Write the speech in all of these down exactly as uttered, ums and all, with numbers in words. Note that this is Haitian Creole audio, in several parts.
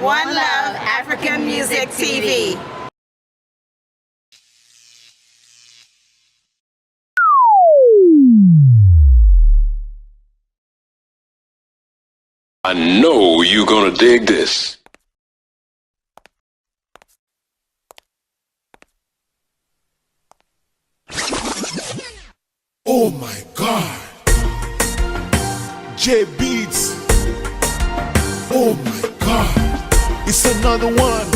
One Love African Music T V. I know you're gonna dig this. Oh my God! J Beatz. Oh my God! It's another one.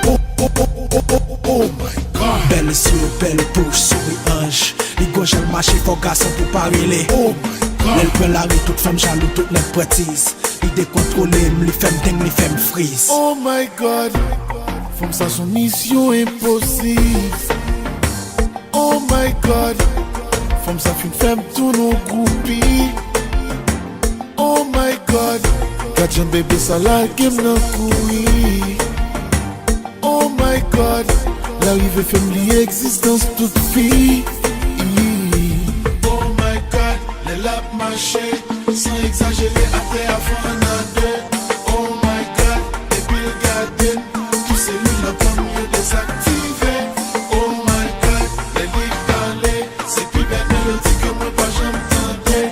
Oh, oh, oh, oh, oh, oh my God! Bèl zye, bèl bouch, souri anj. Li gon jan l mache, fò gason pou pa rele. Oh my God! Lè l pran lari, tout fanm jalou, tout nèg pran tiz. Li dekontwole m, li fè m deng, li fè m friz. Oh my God! Fanm sa se yon misyon enposib. Oh my God! Fanm sa fin fè m tounen yon groupi. Oh my God! Gad jan bebe sa lage m nan kouri. Oh my God! L arive fè m bliye egzistans tout fi. Oh my God! Lè l ap mache, san egzajere, atè a fannade. Oh my God! Depi l gade m, tout selil nan kò m yo dezaktive. Oh my God! Lè li pale, se pi bèl melodi ke mwen pa janm tande.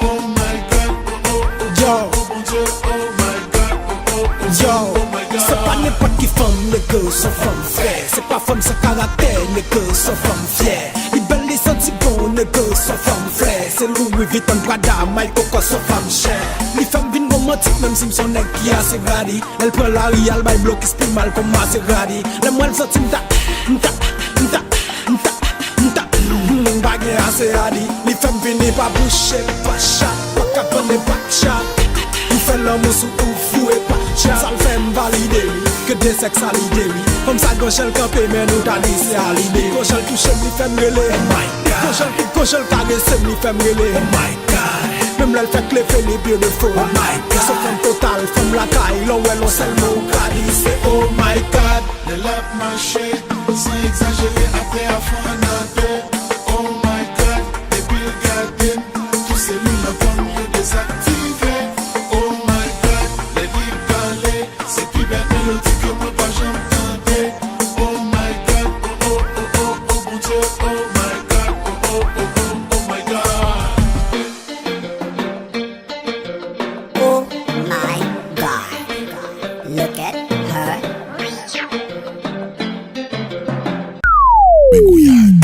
Oh my God! Oh, oh, oh, oh, oh, Bondye! Oh my God! Oh, oh, oh, oh, oh my God! Se pa nenpòt ki fanm, nèg, se yon fanm frè. Se pa fanm san karaktè, nèg, se yon fanm fyè. Li bèl, li santi bon, nèg, se yon fanm frè. Se Louis Vuitton, Prada, Michael Kors, se yon fanm chè. Li fè m vin romantik, menm si m se yon nèg ki ase gradi. Lè l pran lari, al bay blokis pi mal kòm Maserati. Lè m wè l santi m ta, m ta, m ta, m ta, m ta, m pa gen ase adi. Li fè m vini pa bouch e pa chat, pa kabann e pa chat. M fè lanmou sou ou, fou e pa chat. Sa l fè m valide wi, ke de sèks sa lide wi. Fanm sa gon jan l kanpe men nou ta di se Hallyday. Gon jan l touche m, li fè m rele. Oh my God. Gon jan l, gon jan l karese m, li fè m rele. Oh my God. Menm lè l fèk leve, li beautiful. Oh my God. Se fanm total, fanm lakay, lè w wè l yon sèl mo ou ka di se oh my God. Lè l ap mache, san egzajere, atè a fannade. Oh my God, depi l gade m, tout selil nan kò m yo dezaktive. Oh my God, lè li pale, se pi bèl melodi ke mwen pa janm tande. Oh my God, oh, oh, oh, oh, oh, Bondye, oh my God, oh, oh, oh, oh, oh my God. Oh my God. Look at her. Men Gouyad.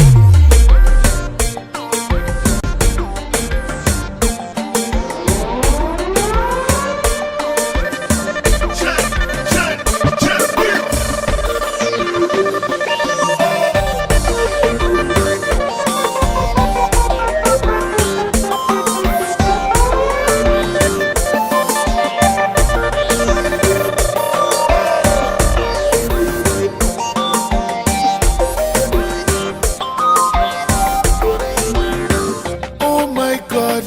Oh my God,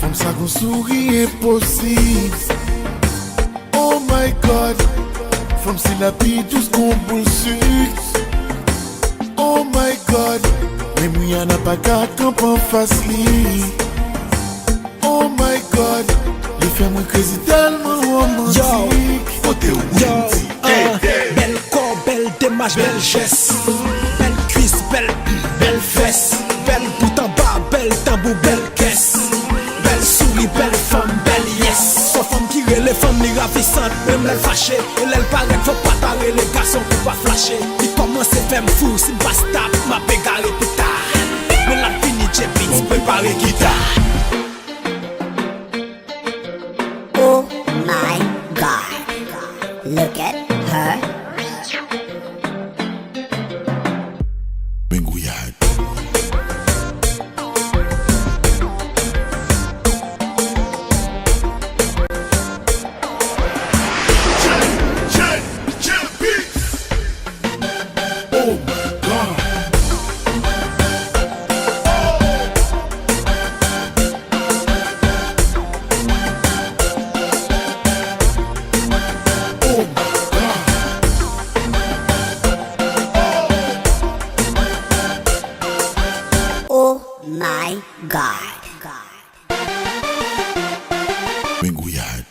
fanm sa gon souri enposib. Oh my God, fanm sila pi dous kon boul sik. Oh my God, menm Rihanna pa ka kanpe anfas li. Oh my God, li fè mwen crazy tèlman romantik. Kote Wendy? Bèl kò, bèl demach, bèl jès. Bèl kwis, bèl, bèl fès. Bèl bout anba, bèl tanbou, bèl kès. Bèl souri, bèl fanm, bèl yes. Son fanm ki rele fanm li ravisant. Menm lè l fache, e lè l parèt, fò pa ta rele gason pou pa flache. Li kòmanse fè m fou, si m pa stop, m ap egare pita. Men l ap vini, J P, nou prepare gita. Oh my God. Look at her. Men Gouyad. Oh my God. Oh my God. Oh my God. Men Gouyad.